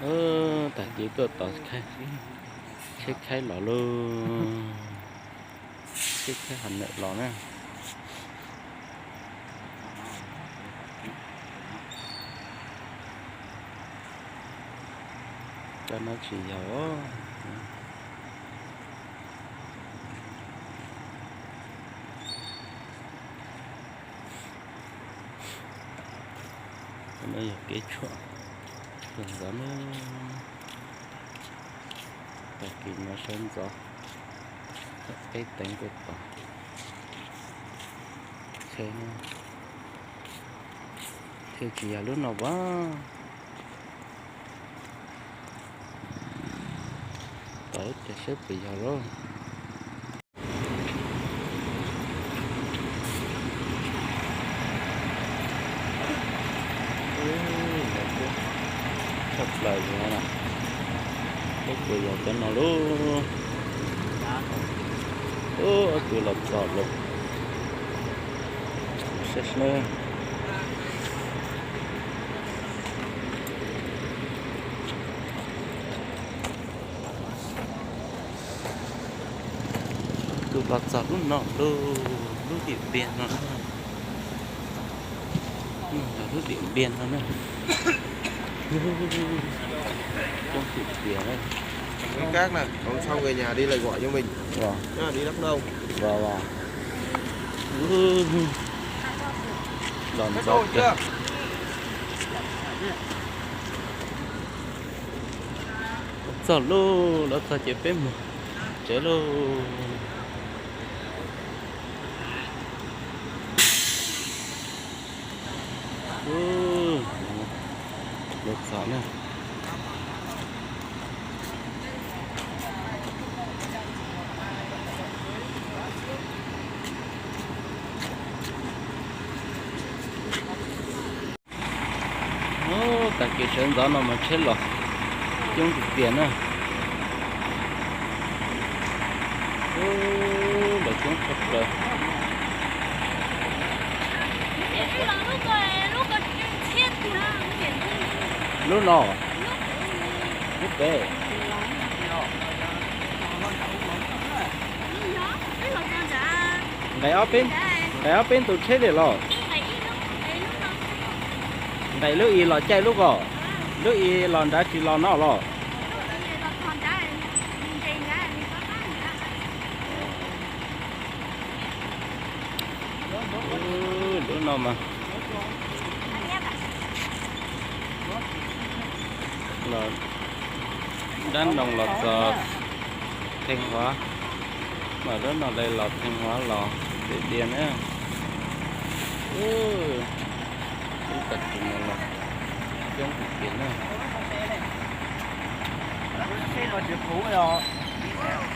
Ub, tag kis tuaj tos tsheb khaib los lauj. Tsheb khaib Hà Nội los na. Cov no tsis yog. Cov no yog kev tshuam, tshuam ntxov na. Tag kis no sawv ntxov, peb teev tuaj tos tsheb, thiaj tsis yog lub no as. Tos ib pliag saib puas yog lauj. Tshaj plaws li na. Saib puas yog cov no lauj. Ub, ob tug los txog lawm. Saib seb. Tus los txog lub no lauj, lub Điện Biên no na. Lub Điện Biên no na. Coob tiag tiag na. Cáp cắt nè, đóng xong về nhà đi lại gọi cho mình. Nhá, đi Đắk Nông. Los ntxov kawg. Txog lauj, lawv txog ces peb mus tsev lauj. Ub, lawv txog na. Ub, tag kis sawv ntxov no mas tsheb los coob tiag tiag na. Ub, los coob tshaj plaws. Lub no, lub pem. Nqis ob peb, nqis ob peb tus tsheb li los? Nqis lub i los caij lub ko, lub i los nrad tsis los no los? Lub no mas los Đắk Nông los txog Thanh Hóa, mas lub no lawv los Thanh Hóa los Điện Biên na. Lub tag kis no los coob tiag tiag na.